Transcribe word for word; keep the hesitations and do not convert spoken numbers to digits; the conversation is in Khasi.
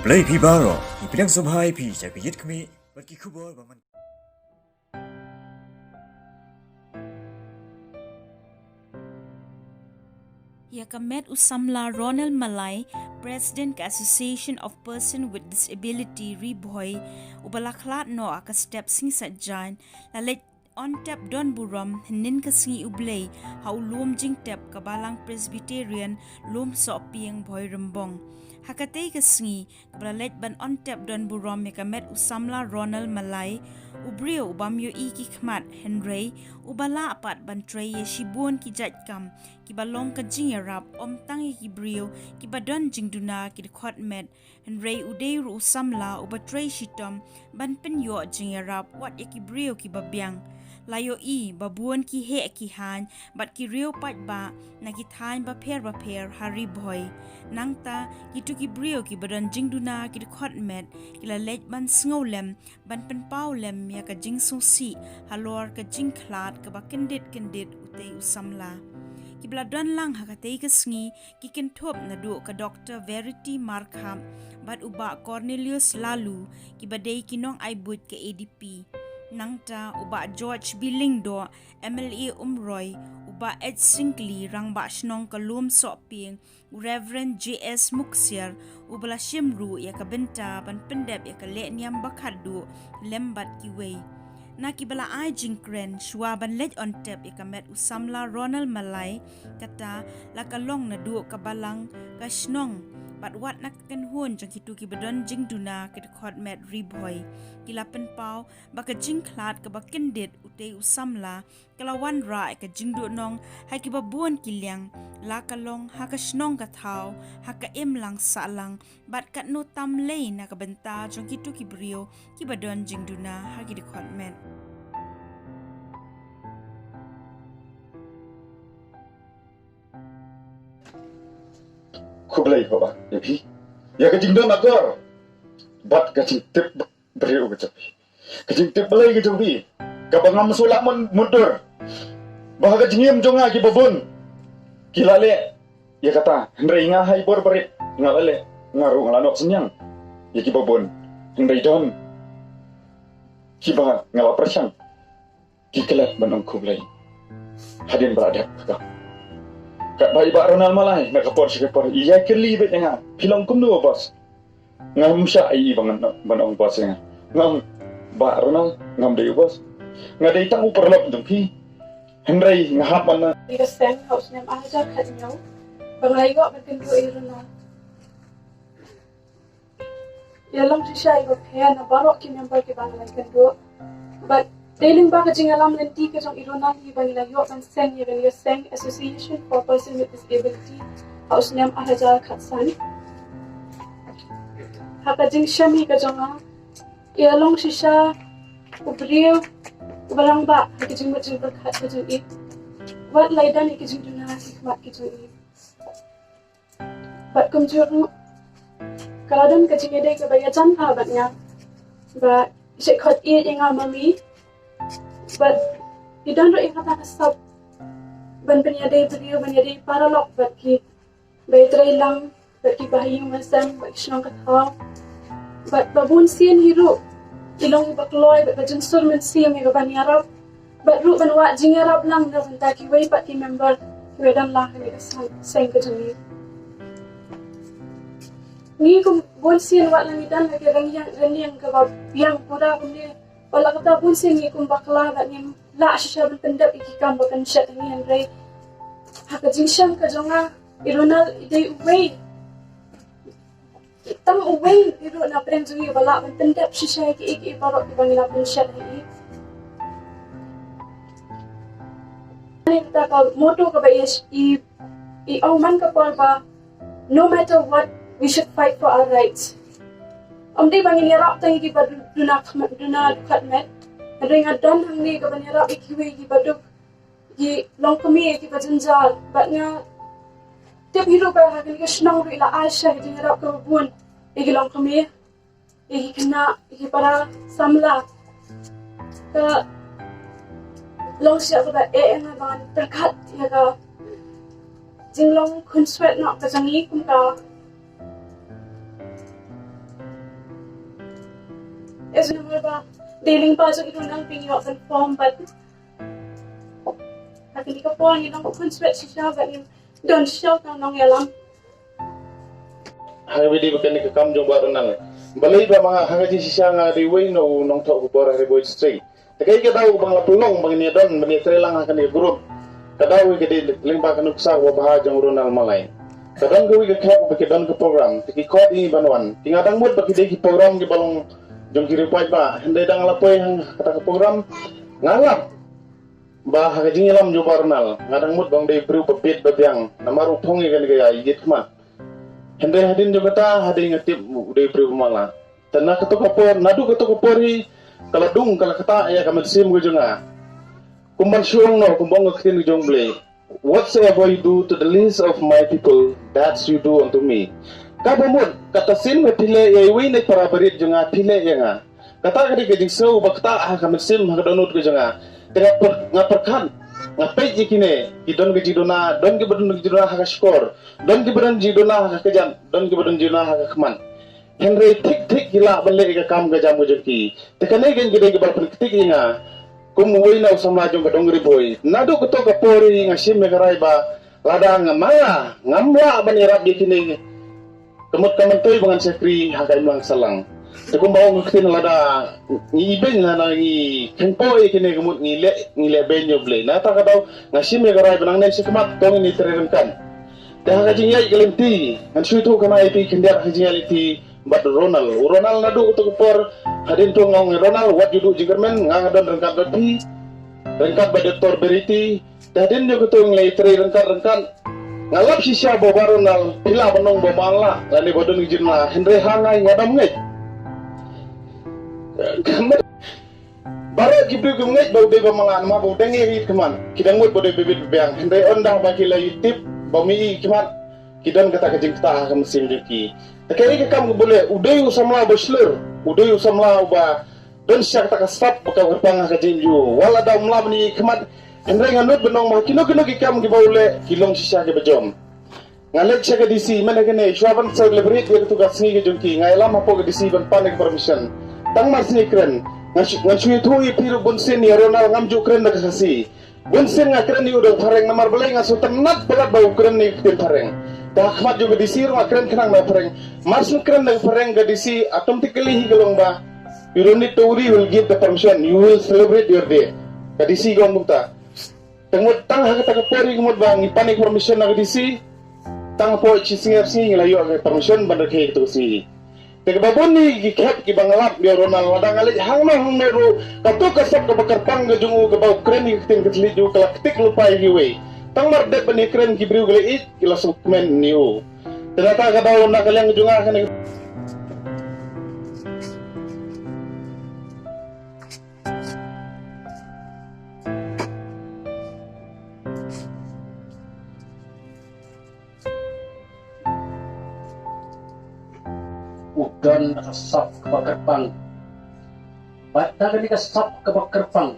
Khublei phi baroh, ngi pdiang sngewbha ïa phi sha ka Ïit Khmih bad ki khubor ba man. Ïa ka met u samla Ronald Malai, President ka Association of Person with Disability Ri Bhoi, uba la khlad noh ha ka step sngi Saitjaiñ, la leit on tep don burom hynnin ka sngi U Blei ha u lum jingtep ka Balang Presbyterian Lumsohpieng Bhoirymbong. Ha katei ka sngi, kaba la leit ban on tep don burom ïa ka met u samla Ronald Malai, u briew u bym ïohi ki khmat, hynrei uba lah pat ban trei ïa shibun ki jait kam kiba long ka jingïarap, ym tang ïa ki briew kiba don jingduna ki dkhot met, hynrei u dei ruh u samla uba trei shitom ban pynïoh jingïarap wat ïa ki briew kiba biang. La ïohi ba bun ki heh ki haiñ bad ki riew paidbah na ki thaiñ bapher bapher ha Ri Bhoi. Nangta, kito ki briew kiba don jingduna ki dkhot met ki la leit ban sngewlem, ban pynpaw lem ïa ka jingsngewsih halor ka jingkhlad kaba kyndit kyndit utei u samla. Kiba la don lang ha katei ka sngi ki kynthup naduh ka Doktor Verity Markhap bad u Bah Cornelius Laloo, kiba dei ki nongai buit ka A D P. Nangta u Bah George B Lyngdoh, M L A Umroi, u Bah H Syngkli, Rangbah Shnong ka Lumsohpieng, u Reverend J S Muksiar, uba la shim ruh ïa ka bynta ban pyndep ïa ka lehniam ba khatduh lem bad kiwei. Na kiba la ai jingkren shuwa ban leit on tep ïa ka met u samla Ronald Malai, kata la ka long naduh ka balang, ka shnong, bad wat na ka kynhun jong kito kiba don jingduna ki dkhot met Ri Bhoi, ki la pynpaw ba ka jingkhlad kaba kyndit utei u samla ka la wanrah ïa ka jingduhnong ha kiba bun ki liang, la ka long ha ka shnong ka thaw, ha ka imlang sahlang, bad katno tam lei na ka bynta jong kito ki briew kiba don jingduna ha ki dkhot met. Khublei haba ïa phi ïa ka jingdon akor bad ka jingtip briew ka jong phi. Ka jingtip Blei ka jong phi, kaba ngam shu lah mutdur ba ha ka jingim jong nga kiba bun ki la leh ïa kata, hynrei nga ha i bor barit nga la leh, nga ruh nga la noh synñiang ïa kiba bun, hynrei don kiba nga la pyrshang. Ki klet ban ong khublei hadien ba la dep ka. Katba i Bah Ronald Malai na ka por sha ka por i ïai kylli beit ïa nga, phi long kumno boss? Ngam shah ïa i ban ong boss ïa nga. Ngam, Bah Ronald, ngam dei boss. Nga dei tang u paralok jong phi. Hynrei nga hap ban na. Ïa ka seng ha u snem ar hajar khathynñiew ba nga la ïoh ban kynduh ïa i Ronald. Ïa long shisha iba pher na baroh ki member kiba nga la kynduh. Bad dei lyngba ka jingïalam lynti ka jong i Ronald hi ba ngi la ïoh ban seng ïa kane ka seng Association for Person with Disability ha u snem ar hajar khatsan. Ha ka jingshem hi ka jong nga, ïa long shisha u briew uba rangbah ha ka jingmut jingpyrkhat ka jong i. Wat la i don ïa ka jingduna ha ki khmat ki jong i. Bad kumjuh ruh ka la don ka jingïadei kaba ïajan bha bad nga. Bad i shait khot ïeit ïa nga ma mi. Bad i don ruh ïa kata ka sap ban pynïadei briew, ban ïadei paralok bad ki ba ïatrei lang bad ki bahaïing bahasem bad ki shnong ka thaw. Bad ba bun sien hi ruh i long iba kloi bad ba jynsur mynsiem ïa ka ban ïarap. Bad ruh ban wad jingïarap lang na bynta kiwei pat ki member kiba don lang ha kane ka seng, seng ka jong ngi. Ngi kum bun sien wat la ngi don ha ka rynïeng, rynïeng kaba biang pura kumne. Wat la kata bun sien ngi kum bakla bad ngim lah shisha ban pyndep ïa ki kam ba pynshet ha ngi, hynrei ha ka jingshem ka jong nga, i Ronald i dei uwei. Tang uwei hi ruh na pdeng jong ngi uba lah ban pyndep shisha ïa kiei kiei baroh kiba ngi la pynshet ha i. Kata ka motto kaba i, i, i ong man ka por ba, "No matter what, we should fight for our rights." Ym dei ba ngin ïarap tang ïa kiba duna, duna dkhot met. Hynrei nga don hangne kaban ïarap ïa kiwei kiba duk, ki longkmie kiba jynjar, bad nga tip hi ruh ba ha kane ka shnong ruh i la ai sha ka jingïarap kaba bun ïa ki longkmie, ïa ki khynnah, ïa ki para samla. Ka long shisha kaba eh ïa nga ba ngan pyrkhat ïa ka jinglong khunswet noh ka jong ngi kum ka. As you know ba, dei lyngba jong i Ronald ba ngi ïoh confirm bad ha kane ka por ngi long khunswet shisha bad ngi don shisha ka nongïalam. Ha kaba ïadei bad kane ka kam jong Bah Ronald, balei ba ma nga ha ka jingshisha nga dei uwei na u nongthoh khubor ha Ri Bhoi District. Te kaei ka daw ba nga la pynlong ba ngin ïa don ban ïa trei lang ha kane ka group? Ka daw ka dei lyngba ka nuksa kaba bha jong u Ronald Malai. Ka don kawei ka khep ba ki don ka program, te ki khot ïa ngi ban wan. Te nga dang mut ba ki dei ki program kiba long jong ki riewpaidbah, hynrei da nga la poi ha kata ka program, nga lap ba ha ka jingïalam jong u Bah Ronald, nga dang mut ba u dei u briew ba bit ba biang, namar u phong ïa kane ka ïa ïit khmat. Hynrei hadien jong kata, hadien nga tip u dei u briew ba mala. Te na kato ka por, naduh kato ka por hi, ka la dung, ka la ktah ïa ka mynsiem ka jong nga. Kum ban shu ong noh, kum ba ong ka ktien ka jong u Blei, "Whatsoever you do to the least of my people, that's you do unto me." Kaba mut, kata sien ba phi leh ïa iwei na i para barit jong nga, phi leh ïa nga. Kata ka dei ka jingsngew ba ktah ha ka mynsiem, ha ka dohnud ka jong nga. Te nga pyrkhat, nga pyrkhat, nga peit ïa kine, ki don ka jingduna, don kiba don ka jingduna ha ka shkor, don kiba don jingduna ha ka kjat, don kiba don jingduna ha ka khmat. Hynrei thik thik ki lah ban leh ïa ka kam ka jam ka jong ki. Te kane ka dei kaba pynktik ïa nga kum uwei na u samla jong ka dong Ri Bhoi. Naduh kato ka por hi nga shim ïa ka rai ba lada nga ma nga ngam lah ban ïarap ïa kine, ka mut ka myntoi ba ngan shakri ha ka imlang sahlang. Te kumba ong ka ktien, lada ngi ibeiñ, lada ngi kheiñpoh ïa kine, ka mut ngi leh, ngi leh beiñ ïa u Blei. Na kata ka daw nga shim ïa ka rai ba nangne shakhmat to ngin ïatrei ryngkat. Te ha ka jingïaid ka lynti, ngan shu ïathuh khana ïa phi khyndiat ha ka jingïaid lynti bad u Ronald. U Ronald naduh kato ka por, hadien to nga ong, "Ronald, wat ju duh jingkyrmen, nga nga don ryngkat bad phi, ryngkat bad Doctor Verity." Te hadien jong kato ngi la ïatrei ryngkat ryngkat. Nga lap shisha ba u Bah Ronald, phi lah ban ong ba man lah, lane ba don ka jingduna, hynrei ha nga nga dang ngeit. Baroh ki briew kim ngeit ba u dei ba mala namar ba u dang ïaid khmat. Ki dang mut ba u dei ba bit ba biang. Hynrei ynda ba ki la ïohi tip ba u mih khmat, ki don kata ka jingktah ha ka mynsiem jong ki. Te kaei ka kam kaba u leh? U dei u samla ba shlur, u dei u samla uba don shisha kata ka sap ba kyrpang ha ka jingim jong u. Wat la da um lah ban ïaid khmat, hynrei nga nud ban ong ba kino kino ki kam kiba u leh ki long shisha kiba jom. Nga leit sha ka D C mynta kane, shuwa ban celebrate ïa kato ka sngi ka jong ki, nga ïalam hapoh ka D C ban pan ïa ka permission. Tang mar shu kren, ngan shu, ngan shu ïathuh ïa phi ruh, bunsien ïa Ronald ngam ju kren da ka Khasi. Bunsien nga kren ïa u da ka phareng, namar balei? Nga sngewtynnat palat ba u kren ïa ka ktien phareng. Te ha khmat jong ka D C ruh nga kren khnang da ka phareng. Mar shu kren da ka phareng, ka D C automatically hi ka long ba, "You don't need to worry, we'll give the permission, you will celebrate your day." Ka D C ka ong kumta. Te mut tang ha kata ka por hi ka mut ba ngi pan ïa ka permission na ka D C, tang hapoh shi sngi ar sngi ngi la ïoh ka permission ban rakhe ïa kato ka sngi. Te kaba bun hi ki khep kiba nga lap ïa u Ronald, lada nga leit hangno hangno ruh, kato ka sap kaba kyrpang ka jong u kaba u kren ïa ka ktien ka thylliej jong u ka la ktik lypa ïa kiwei. Tang mar dep ban ïakren ki briew ki la ïeit, ki la sngewkmen ïa u. Te nangta ka daw na ka liang ka jong nga kane. U don ka sap kaba kyrpang. Bad da kane ka sap kaba kyrpang.